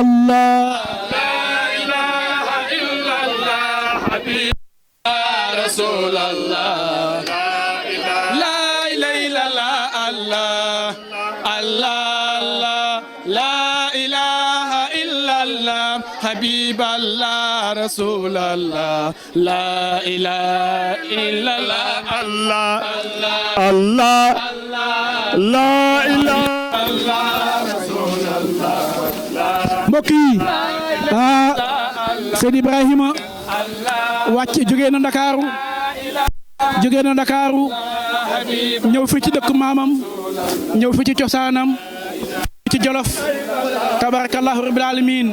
الله رسول الله لا إله إلا الله الله لا إله إلا الله حبيب الله رسول الله لا إله إلا الله الله الله لا إله mbokk yi Seydi Ibrahima wàcc jógee na Ndakaaru ñëw fi ci dëkk maamam ñëw fi ci cosaanam ci Jolof tabarakallahu rabbil alamin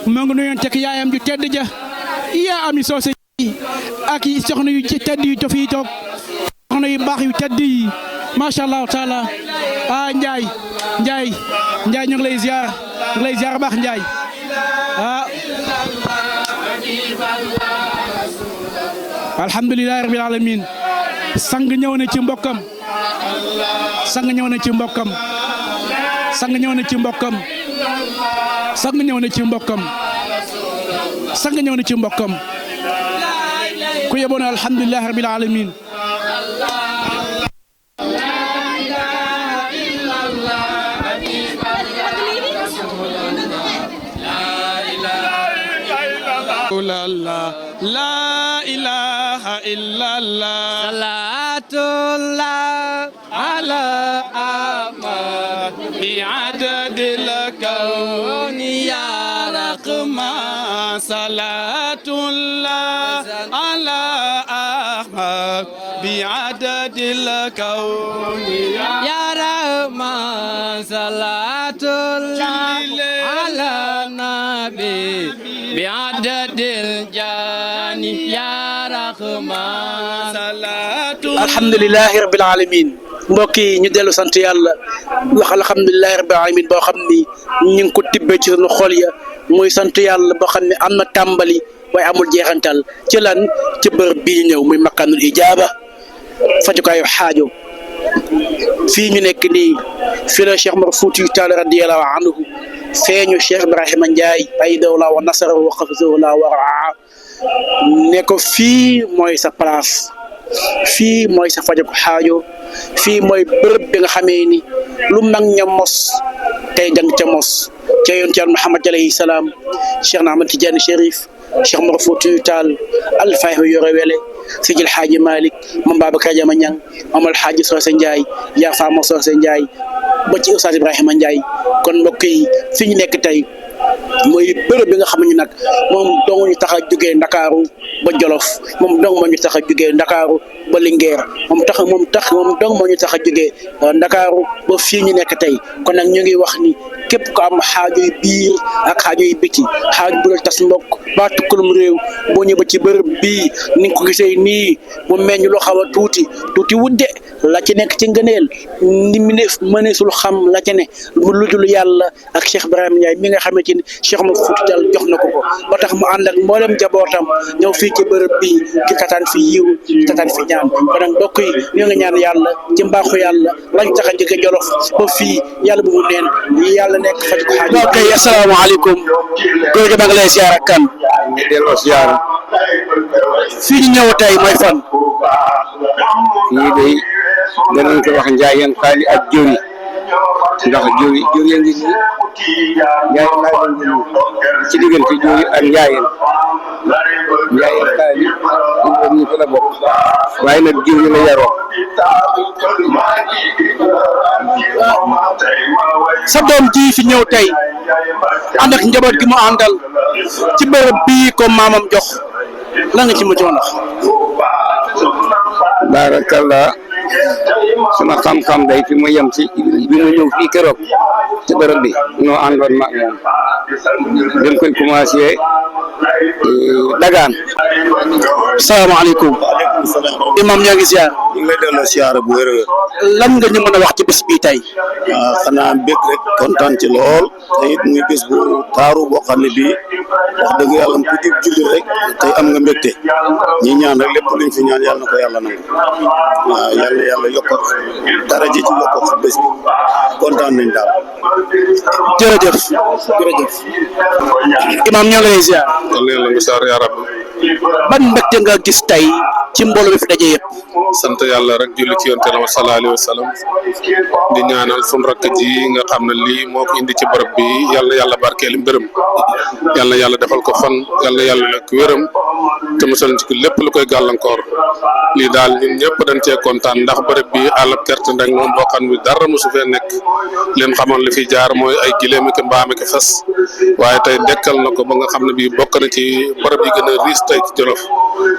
moo ngi nuyoon tek yaayam ju tedd ja yaa ami soose ak yi soxna yu tedd yu toog soxna yu baax yu tedd yi macha allah taala Njaay ñu ngi lay ziar baax Njaay alhamdulillahi rabbil alamin sang ñëw na ci mbokkam sang ñëw na ci mbokkam sang ñëw na ci mbokkam sang ñëw na ci mbokkam sang ñëw na ci mbokkam ku yeboon alhamdulillahi rabbil alamin لا إله إلا الله صلاة الله على أحمد بعدد الكون يا رحمن صلاة الله على أحمد بعدد الكون يا رحمن صلاة الله على النبي بعدد الجاني يا رحمن alhamdulillahi rabbil alamin mbokk yi ñu dellu sant yàlla wax alhamdulillahi rabbil alamin boo xam ni ñu ngi ko tibbee ci sunu xol ya muy sant yàlla boo xam ne am na tàmbali waaye amul jeexantal ci lan ci bërëb bii ñëw muy makkaanul ijaaba fajukaayu xaajo fii ñu nekk nii fii la Cheikh Omar Foutiyou Tall radiyallahu anhu feeñu Cheikh Ibrahima Ndiaye ayyadahu wa nasarahu wa hafizahu wa raa ne ko fii mooy sa place fii mooy sa fajuko xaajo fii mooy bërëb bi nga xamee ni lu mag ña mos tey jàng ca mos ca yonent Yàlla Muhammad alayhi salaam Cheikh Ahmad Tidiane Chérif Cheikh Omar Foutiyou Tall Alfayda yore wele Seydi El Hadji Malick Mame Babacar Jama Ñang Mame El Hadji Socé Ndiaye yaa Fama Socé Ndiaye ba ci Oustaz Ibrahima Ndiaye kon mbokk yi fi ñu nekk tey mooy bërëb bi nga xam ne nag moom dong ñu tax a jógee Ndakaaru ba Jolof moom dong moo ñu tax a jógee Ndakaaru ba Linguère moom dong moo ñu tax a jógee Ndakaaru ba fii ñu nekk tey kon nag ñu ngi wax ni képp ko am xaajo yu biir ak xaajo yu biti xaajo bu la tas mbokk ba tukkulum réew boo ñëw ba ci bërëb bii ni nga ko gisee nii mu meññ loo xaw a tuuti wudde la ci nekk ci ngëneel ni mi ne mëneesul xam la ci ne mu ludul yàlla ak Cheikh Ibrahima Ndiaye mi nga xamante ni Cheikh Omar Foutiyou Tall jox na ko ba tax mu ànd ak mboolem jabootam ñëw fii ci bërëb bii ki tataan fi yiw ki tataan fi ñaan kon nag mbokk yi ñoo ngi ñaan yàlla ci mbaaxu yàlla lañ tax a jóge Jolof ba fii yàlla bu mu neen yàlla nekk faj ko xaaj. ok asalaamaaleykum góor gi ba nga lay ziar ak kan. ñu delloo ziar. fii ñu ñëw tey mooy fan. fii day danañ ko wax Njaayeen Xaali ak Jori ndax Jori yaa ngi ci Njaayeen Xaali ci diggante Jori ak Njaayeen Xaali ñu ko la bokk waaye nag Jori la yaroo. sa doom ji fi ñëw tey ànd ak njaboot gi mu àndal ci bërëb bii ko maamam jox la nga ci ma jox. Barakallah sama xam-xam day fi mu yem ci bi mu ñëw fii keroog ci bërëb bi noo àndoon ma moom dañ koy commencé Dagaan. salaamaaleykum. imam ñoo ngi ziar. ñu ngi lay delloo ziar bu wér a wér. lan nga ñu mën a wax ci bés bii tey. xanaa bég rek kontaan ci lool te it muy bés bu taaru boo xam ne bii wax dëgg yàlla ku jub julli rek tey am nga mbégte ñi ñaan rek lépp luñ fi ñaan yàlla na ko yàlla nangu waaw yàlla yokk dara ji ci yokk ci bés bi kontaan nañ daal. jërëjëf jërëjëf imaam ñoo ngi lay ziar. yàlla na saar yaa rabbi. ban mbégte nga gis tey ci mbooloo bi fi daje yëpp. sant yàlla rek julli ci yonent la sallallahu alayhi wa sallam di ñaanal sun rakk ji nga xam ne lii moo ko indi ci bërëb bi yàlla barkeeli mbërëm yàlla defal ko fan yàlla lekk wéram te musal ci lépp lu koy gàllankoor lii daal ñun ñëpp dañ cee kontaan ndax bërëb bi àll kerte ndek moom boo xam ne dara mosu fee nekk leen xamoon li fi jaar mooy ay gileem ak mbaam ak fas waaye tey dekkal na ko ba nga xam ne bii bokk na ci bërëb yi gën a riis tey ci Jolof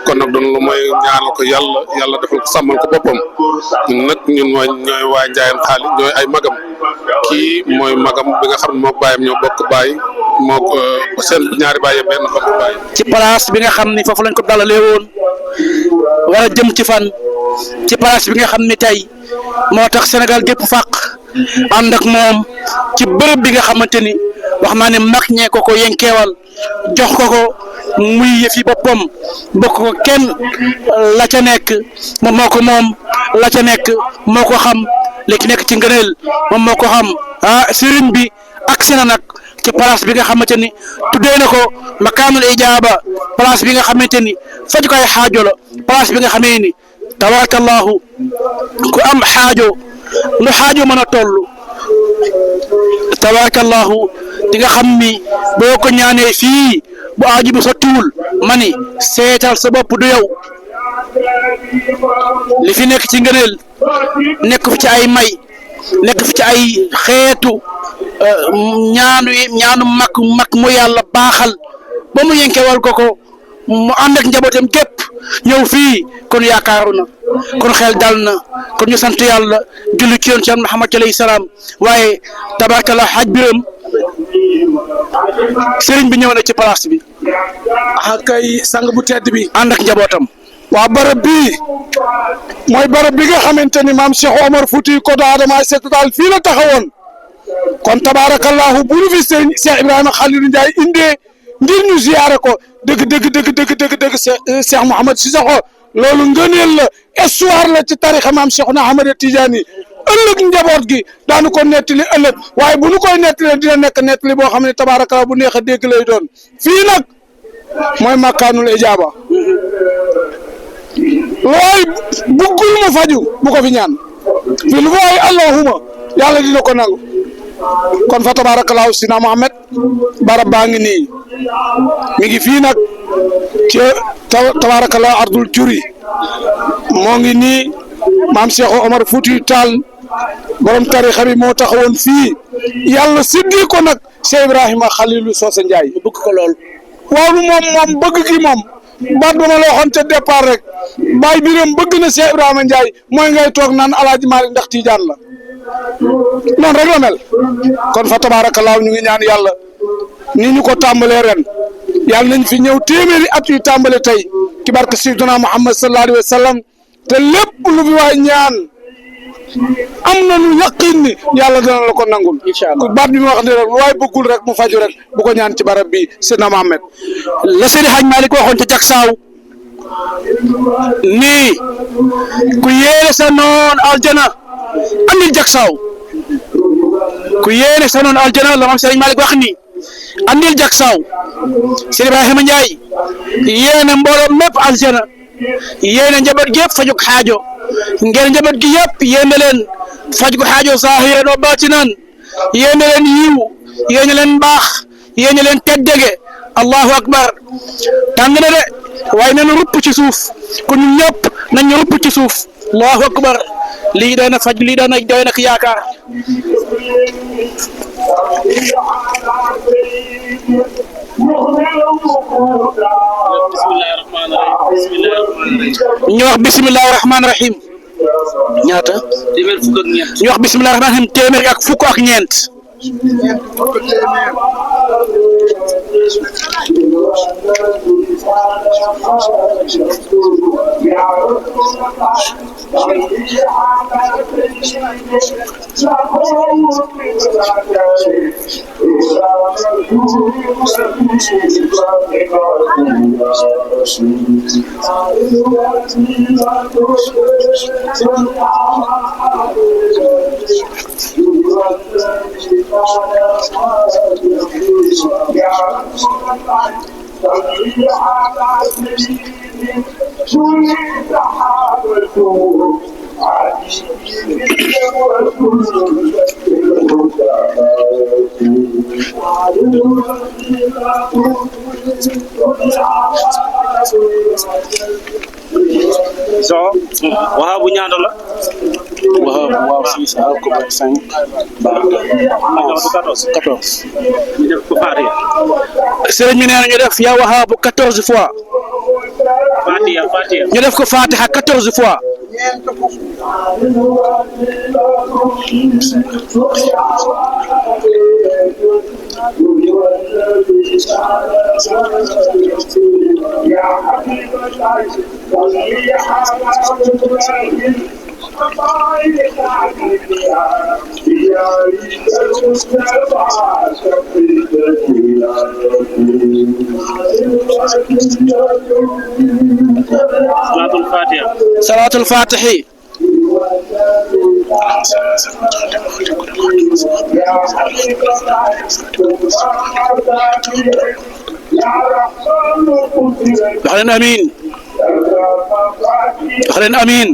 kon nag doon lu mooy ñaanal ko yàlla defal ko sàmmal ko boppam ñun nag ñooy waa Njaayeen Xaali ñooy ay magam kii mooy magam bi nga xam ne moo baayam ñoo bokk baay moo seen ñaari baay yëpp benn bokk baay. ci place bi nga xam ni foofu lañ ko dalalee woon war a jëm ci fan ci place bi nga xam ni tey moo tax Sénégal gépp fàq ànd ak moom ci bërëb bi nga xamante ni wax naa ne mag ñee ko yenkeewal jox ko muy yëfi boppam bokk ko kenn la ca nekk moom moo ko moom la ca nekk moo ko xam li ci nekk ci ngëneel moom moo ko xam sëriñ bi agsi na nag ci place bi nga xamante ni tuddee na ko makaanul ijaaba place bi nga xamante ni faj ko ay xaajo la place bi nga xamee ni tabarakallahu ku am xaajo lu xaajo mën a toll tabarakallahu di nga xam ni boo ko ñaanee fii bu aaju bi sottiwul ma ni seetal sa bopp du yow li fi nekk ci ngëneel nekk fi ci ay may nekk fi ci ay xeetu ñaanu mag mu yàlla baaxal ba mu yenkewal ko mu ànd ak njabootam képp ñëw fii kon yaakaaru na kon xel dal na kon ñu sant yàlla julli ci yoon ci Muhammad alayhi salaam waaye tabarakallah xaj biram sëriñ bi ñëw na ci place bi kay sang bu tedd bi ànd ak njabootam. waa barab bii mooy barab bi nga xamante ni maam Cheikh Omar Fouti ko Adama Seetu Taal fii la taxawoon kon tabaarakallahu bu ñu fi sëñ Cheikh Ibrahima Khalilou Ndiaye indee ngir ñu ziyaare ko dëgg Cheikh Mouhamed Cissokho loolu ngëneel la histoire la ci tarixa maam Cheikh Ahmed Tidiane ëllëg njaboot gi daanu ko nettali ëllëg waaye bu ñu koy nettali dina nekk nettali boo xam ne tabaarakallahu bu neex a dégg lay doon fii nag mooy makkaanul ijaaba looy buggul mu faju bu ko fi ñaan fi lu waay allahuma yàlla dina ko nangu kon fa tabarakallahu sina Muhammad barab baa ngi nii mi ngi fii nag ci tabarakallahu ardul juri moo ngi nii maam Cheikh Omar Fouti Tall borom tarixa bi moo taxawoon fii yàlla siddi ko nag Cheikh Ibrahima Khalilou Socé Ndiaye mu bëgg ko lool waaw moom bëgg gi moom baat ba ma la waxoon ca départ rek baay biram bëgg na Cheikh Ibrahima Ndiaye mooy ngay toog naan Alaaji Maalik ndax Tiijaan la noonu rek la mel kon fa tabaarakallaahu ñu ngi ñaan yàlla ni ñu ko tàmbalee ren yàlla nañ fi ñëw téeméeri at yu tàmbale tey ci barke Sayyidina Muhammad sallallahu alayhi wa sallam te lépp lu fi waay ñaan am nañu yaqin ni yàlla dana la ko nangul inshallah baat bi ma wax ne rek lu waay bëggul rek mu faju rek bu ko ñaan ci barab bi Seydina Mohamed la Seydi Hadj Malick waxoon ca Jaksaaw nii ku yéene sa noon aljana andil Jaksaaw ku yéene sa noon aljana la moom Seydi Malick wax ni andil Jaksaaw Seydi Ibrahima Ndiaye yéene mbooloo mépp aljana yéene njaboot gi yëpp fajuk xaajo ngeen njaboot gi yëpp yéene leen fajuk xaajo zaahiran wa baatinan yéene leen yiw yéene leen baax yéene leen teddege allahu akbar tàng na de waaye nañu rupp ci suuf kon ñun ñëpp nañu rupp ci suuf allahu akbar lii doy na faj lii doy na yaakaar ñu wax bismillahi rahmaani rahim ñaata ñu wax bismillahi rahmaani rahim téeméer ak fukk ak ñeent so Wahaabu ñaata la waaw 6 ko 5 14 ñu def ko Fatiha sëriñ mi nee na ñu def yaa Wahaabu 14 fois Fatiha ñu def ko Fatiha 14 fois salaatul Fatihi wax leen amiin wax leen amiin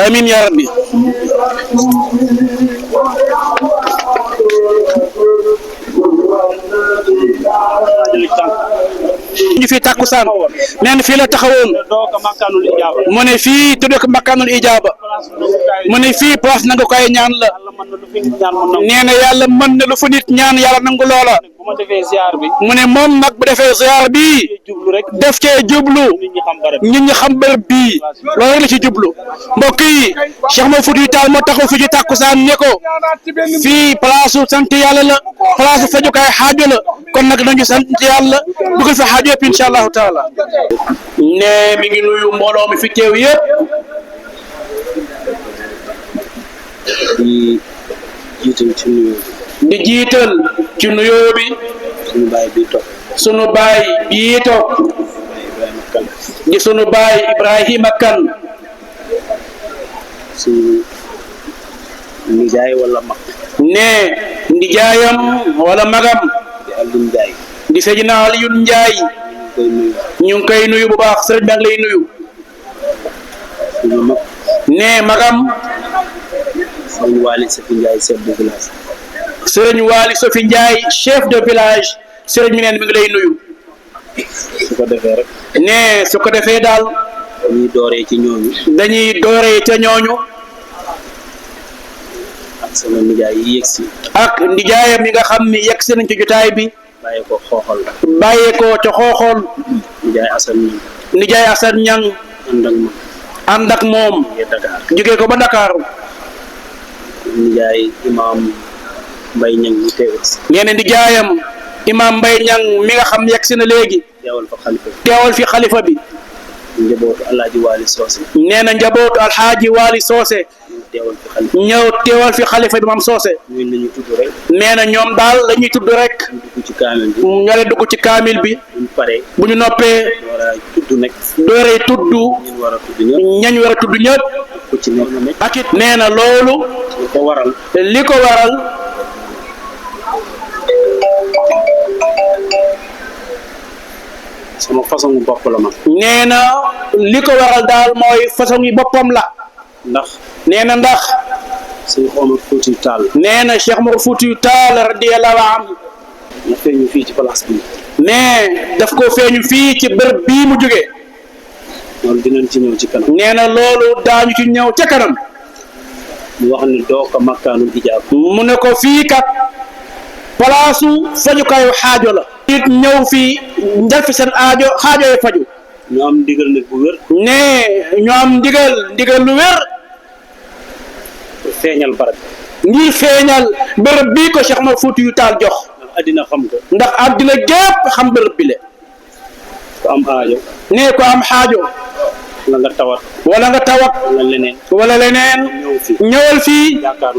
amiin yaa rabbi ñu fi takkusaan nee na fii la taxawoon mu ne fii tuddee ko makkaanul ijaaba mu ne fii place nangu koy ñaan la nee na yàlla mën na lu fu nit ñaan yàlla nangu loola mu ne moom nag bu defee ziar bi def cee jublu nit ñi xam bërëb bii loolu rek la ci jublu mbokk yi Cheikh Mor Foutiyou Tall moo taxaw fi ci takkusaan ne ko fii place sant yàlla la place fajukaay xaajo la kon nag nañu sant yàlla dugal fi xaajo yëpp incha allahu taala ne mi ngi nuyu mbooloo mi fi teew yëpp di jiital ci nuyoo bi sunu baay bii toog di sunu baay Ibrahima Kane nijaay wala mag ne ndijaayam wala magam di Seydina Alioune Ndiaye ñu ngi koy nuyu bu baax sëriñ baa ngi lay nuyu ne magam sëriñ Waly Sofi Ndiaye chef de village sëriñ Waly Sofi Ndiaye chef de village sëriñ mi neen mi ngi lay nuyu su ko defee rek ne su ko defee daal dañuy dooree ci ñooñu ca ñooñu ak sama nijaay yi yegsi ak nijaayam yi nga xam ni yegsi nañ ci jotaay bi bàyyi ko xooxal bàyyee ko ca xooxool nijaay Assane Niang Niang ànd ak moom Dakar jógee ko ba Dakar nijaay imam Mbaye Niang ñu teewal nee na nijaayam imam Mbaye Niang mi nga xam yegsi na léegi teewal fi xalifa bi njabootu Alaaji Waly Socé nee na njabootu Alxaaji Waly Socé ñëw teewal fi xalifa bi maam Socé nee na ñoom daal lañuy tudd rek ñoo leen dugg ci kaamil bi bu ñu noppee dooree tudd ñañ war a tudd ñëpp ak it nee na loolu li ko waral sama façon bopp la ma nee na li ko waral daal mooy façon yi boppam la ndax Cheikh Omar Foutiyou Tall nee na Cheikh Omar Foutiyou Tall radiyallahu anhu mu feeñu fii ci place bi mais daf ko feeñu fii ci bërëb bii mu jógee loolu dinañ ci ñëw ci kanam nee na loolu daañu ci ñëw ca kanam mu wax ne doo ko makkaanul ijaab mu ne ko fii kat palaasu fajukaayu xaajo la it ñëw fii njal fi seen xaajo yi faju ñu am ndigal nag bu wér ne ñu am ndigal lu wér feeñal barab ngir feeñal bërëb bii ko Cheikh Omar Foutiyou Tall jox addina xam ko ndax àddina gépp xam bërëb bi le ku am aajo nee ko am xaajo wala nga tawat wala nga tawat wala leneen wala leneen ñëw fi ñëwal fii yaakaar